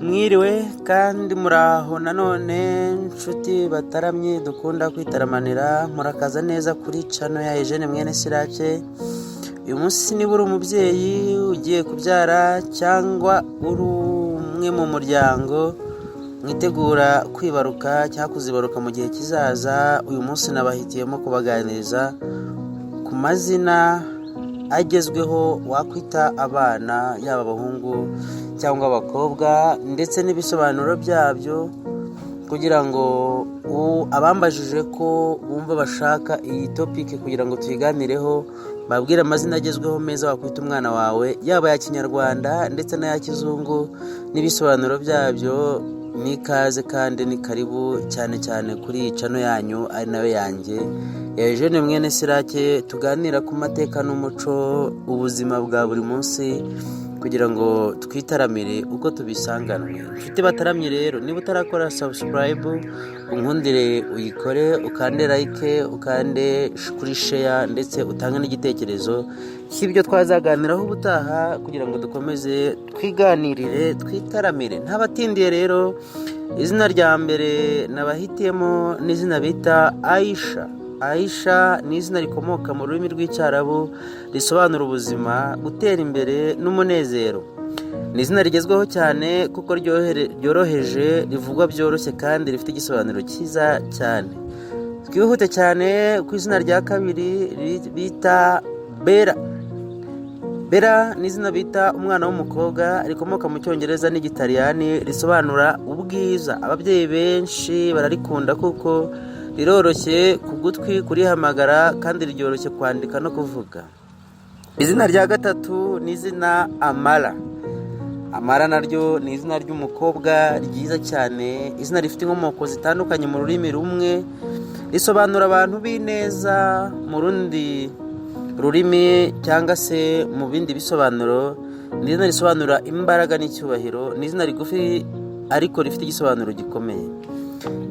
Mwiriwe kandi muraho nanone, nshuti bataramye dukunda kwitaramanira. Murakaza neza kuri channel ya Eugene Mwene Sirake. Uyu munsi, niba uri umubyeyi ugiye kubyara cyangwa uri umwe mu muryango mwitegura kwibaruka cyangwa kuzibaruka mu gihe kizaza, uyu munsi nabahitiyemo kubaganiriza ku mazina agezweho wakwita abana, yaba abahungu cyangwa abakobwa, ndetse n'ibisobanuro byabyo, kugira ngo abambajije ko bumva bashaka iyi topic kugira ngo tuyiganireho, babwire amazina agezweho meza wakwita umwana wawe, yaba aya Kinyarwanda ndetse n'aya kizungu n'ibisobanuro byabyo. Ni ikaze kandi ni karibu cyane cyane kuri iyi channel yanyu, ari nayo yanjye, ya Eugene Mwene Sirake. Tuganira ku mateka n'umuco, ubuzima bwa buri munsi, kugira ngo twitaramire uko tubisanganwe. Inshuti bataramye rero, niba utarakora subscribe, unkundire uyikore, ukande like, ukande kuri share, ndetse utange n'igitekerezo cy'ibyo twazaganiraho ubutaha, kugira ngo dukomeze twiganirire, twitaramire. Ntabatindiye rero, izina rya mbere nabahitiyemo ni izina bita Aisha. Aisha ni izina rikomoka mu rurimi rw'Icyarabu, risobanura ubuzima, gutera imbere n'umunezero. Ni izina rigezweho cyane kuko ryoroheje, rivugwa byoroshye kandi rifite igisobanuro cyiza cyane. Twihute cyane ku izina rya kabiri bita Bera. Bera ni izina bita umwana w'umukobwa, rikomoka mu Cyongereza n'Igitaliyani, risobanura ubwiza. Ababyeyi benshi bararikunda kuko riroroshye ku gutwi kurihamagara kandi ryoroshye kwandika no kuvuga. Izina rya gatatu ni izina Amara. Amara naryo ni izina ry'umukobwa ryiza cyane, izina rifite inkomoko zitandukanye. Mu rurimi rumwe risobanura abantu b'ineza, mu rundi rurimi cyangwa se mu bindi bisobanuro ni izina risobanura imbaraga n'icyubahiro. Ni izina rigufi ariko rifite igisobanuro gikomeye.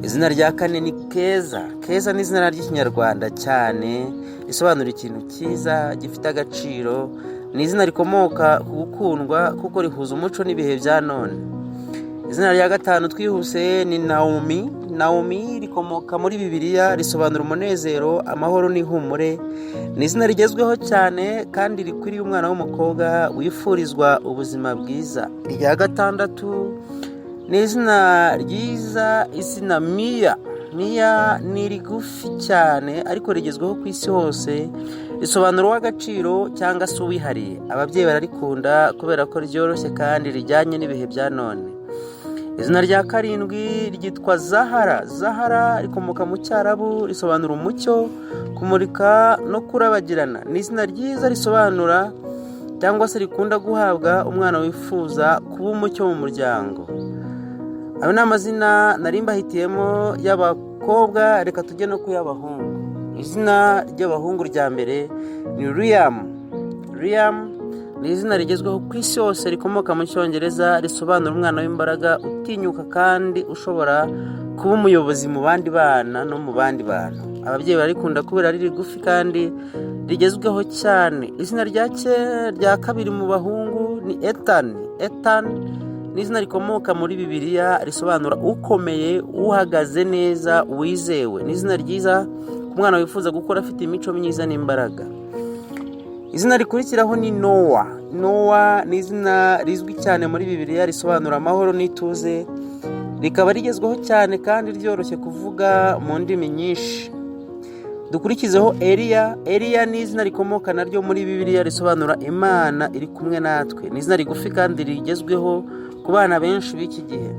Izina rya kane ni Keza. Keza ni izina ry'Ikinyarwanda cyane, risobanura ikintu cyiza, gifite agaciro. Ni izina rikomoka ku gukundwa kuko rihuza umuco n'ibihe bya none. Izina rya gatanu, twihuse, ni Nawomi. Nawomi rikomoka muri Bibiliya, risobanura umunezero, amahoro n'ihumure. Ni izina rigezweho cyane kandi rikwiriye umwana w'umukobwa wifurizwa ubuzima bwiza. Irya gatandatu ni izina ryiza, izina Miya. Miya ni rigufi cyane ariko rigezweho ku isi hose, risobanura uw'agaciro cyangwa se uwihariye. Ababyeyi bararikunda kubera ko ryoroshye kandi rijyanye n'ibihe bya none. Izina rya karindwi ryitwa Zahara. Zahara rikomoka mu Cyarabu, risobanura umucyo, kumurika no kurabagirana. Ni izina ryiza risobanura cyangwa se rikunda guhabwa umwana wifuza kuba umucyo mu muryango. Ayo ni amazina nari mbahitiyemo y'abakobwa. Reka tujye no ku y'abahungu. Izina ry'abahungu rya mbere ni Liam. Liam ni izina rigezweho ku isi hose, rikomoka mu Cyongereza, risobanura umwana w'imbaraga, utinyuka kandi ushobora kuba umuyobozi mu bandi bana no mu bandi bantu. Ababyeyi bararikunda kubera ari rigufi kandi rigezweho cyane. Izina rya kabiri mu bahungu ni Ethan. Ethan ni izina rikomoka muri Bibiliya, risobanura ukomeye, uhagaze neza, wizewe. Ni izina ryiza ku mwana wifuza gukora afite imico myiza n'imbaraga. Izina rikurikiraho ni Nowa. Nowa ni izina rizwi cyane muri Bibiliya, risobanura amahoro n'ituze, rikaba rigezweho cyane kandi ryoroshye kuvuga mu ndimi nyinshi. Dukurikizeho Eliya. Eliya ni izina rikomoka naryo muri Bibiliya, risobanura Imana iri kumwe natwe. Ni izina rigufi kandi rigezweho ku bana benshi b'iki gihe.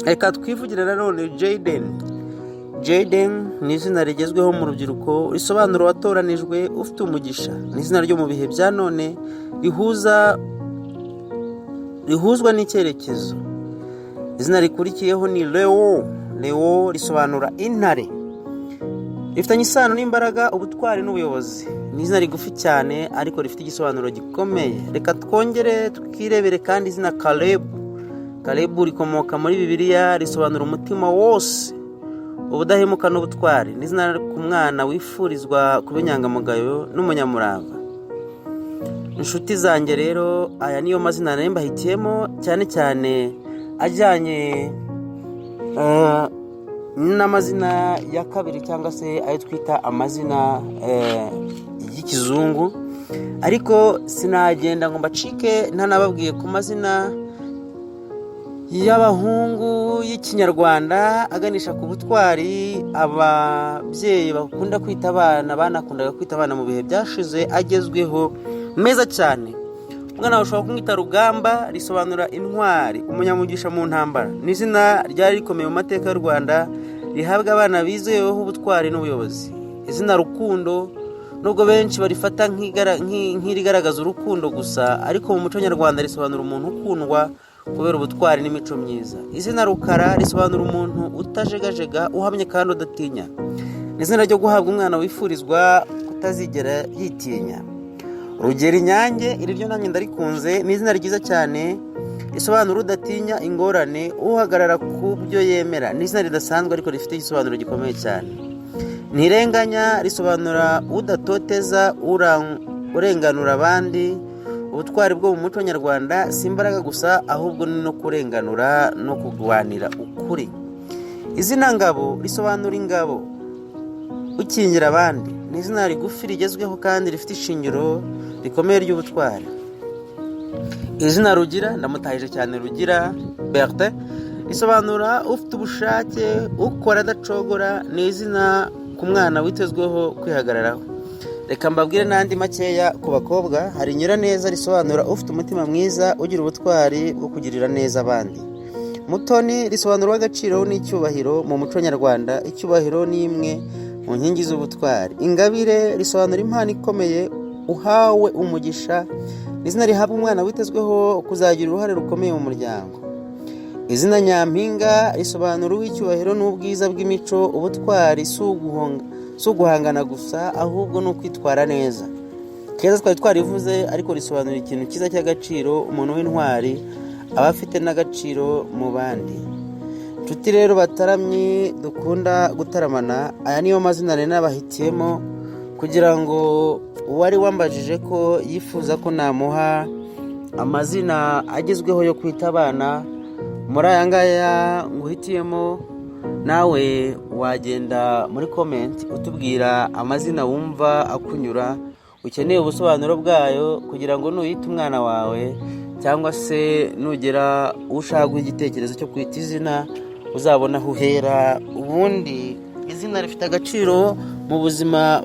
Reka twivugire nanone Jayden. Jayden ni izina rigezweho mu rubyiruko, risobanura uwatoranijwe, ufite umugisha. Ni izina ryo mu bihe bya none rihuzwa n'icyerekezo. Izina rikurikiyeho ni Leo. Leo risobanura intare, rifitanye isano n'imbaraga, ubutwari n'ubuyobozi. Ni izina rigufi cyane ariko rifite igisobanuro gikomeye. Reka twongere twirebere kandi izina Kalebu. Kalebu rikomoka muri Bibiliya, risobanura umutima wose, ubudahemuka n'ubutwari. Ni izina ku mwana wifurizwa kuba inyangamugayo n'umunyamurava. Inshuti zanjye rero, aya niyo mazina nari mbahitiyemo cyane cyane. Ajyanye n'amazina ya kabiri cyangwa se ayo twita amazina y'ikizungu. Ariko sinagenda ngo mbacike ntanababwiye ku mazina y'abahungu y'ikinyarwanda aganisha ku butwari, ababyeyi bakunda kwita abana, banakundaga kwita abana mu bihe byashize, agezweho meza cyane. Umwana wawe ushobora kumwita Rugamba, risobanura intwari, umunyamugisha mu ntambara. Ni izina ryari rikomeye mu mateka y'u Rwanda, rihabwa abana bizeweho ubutwari n'ubuyobozi. Izina Rukundo, nubwo benshi barifata nk'irigaragaza urukundo gusa, ariko mu muco nyarwanda risobanura umuntu ukundwa kubera ubutwari n'imico myiza. Izina Rukara risobanura umuntu utajegajega, uhamye kandi udatinya. Ni izina ryo guhabwa umwana wifurizwa kutazigera yitinya. Rugero Inyange, iri ryo nanjye ndarikunze, ni izina ryiza cyane, risobanura udatinya ingorane, uhagarara ku byo yemera. Ni izina ridasanzwe ariko rifite igisobanuro gikomeye cyane. Ntirenganya risobanura udatoteza, urenganura abandi. Ubutwari bwo mu muco nyarwanda si imbaraga gusa, ahubwo ni no kurenganura no kurwanira ukuri. Izina Ngabo risobanura ingabo, ukingira abandi. Ni izina rigufi rigezweho kandi rifite ishingiro rikomeye ry'ubutwari. Izina Rugira, ndamutahije cyane Rugira Bertin, risobanura ufite ubushake, ukora adacogora. Ni izina ku mwana witezweho kwihagararaho. Reka mbabwire n'andi makeya ku bakobwa. Hari Nyiraneza, risobanura ufite umutima mwiza, ugira ubutwari bwo kugirira neza abandi. Mutoni risobanura uw'agaciro n'icyubahiro. Mu muco nyarwanda icyubahiro ni imwe mu nkingi z'ubutwari. Ingabire risobanura impano ikomeye, uhawe umugisha. Ni izina rihabwa umwana witezweho kuzagira uruhare rukomeye mu muryango. Izina Nyampinga risobanura uw'icyubahiro n'ubwiza bw'imico. Ubutwari si uguhangana gusa, ahubwo ni ukwitwara neza. Keza twari twarivuze, ariko risobanura ikintu cyiza cy'agaciro. Umuntu w'intwari aba afite n'agaciro mu bandi. Inshuti rero bataramyi dukunda gutaramana, aya niyo mazina nari nabahitiyemo kugira ngo uwari wambajije ko yifuza ko namuha amazina agezweho yo kwita abana, muri aya ngaya nguhitiyemo, nawe wagenda muri comment utubwira amazina wumva akunyura, ukeneye ubusobanuro bwayo, kugira ngo nuyite umwana wawe cyangwa se nugera ushaka guha igitekerezo cyo kwita izina, uzabona aho uhera. Ubundi izina rifite agaciro mu buzima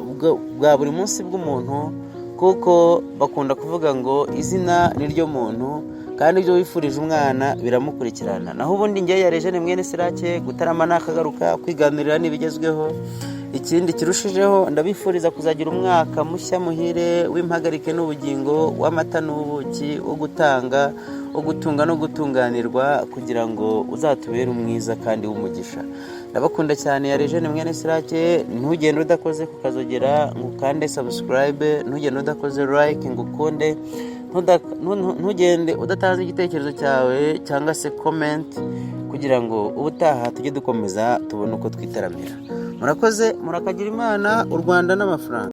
bwa buri munsi bw'umuntu, kuko bakunda kuvuga ngo izina ni ryo muntu, kandi ibyo wifurije umwana biramukurikirana. Naho ubundi ngewe ya Rejene mwene Sirake, gutarama nakagaruka, kwiganirira n'ibigezweho. Ikindi kirushijeho, ndabifuriza kuzagira umwaka mushya muhire w'impagarike n'ubugingo, w'amata n'ubuki, wo gutanga, wo gutunga no gutunganirwa, kugira ngo uzatubere umwiza kandi w'umugisha. Ndabakunda cyane. Ya Rejene mwene Sirake. Ntugende udakoze ku kazogera ngo ukande subscribe, ntugende udakoze like ngo ukunde, ntugende udatanze igitekerezo cyawe cyangwa se comment, kugira ngo ubutaha tujye dukomeza tubone uko twitaramira. Murakoze, murakagira Imana, u Rwanda n'amafaranga.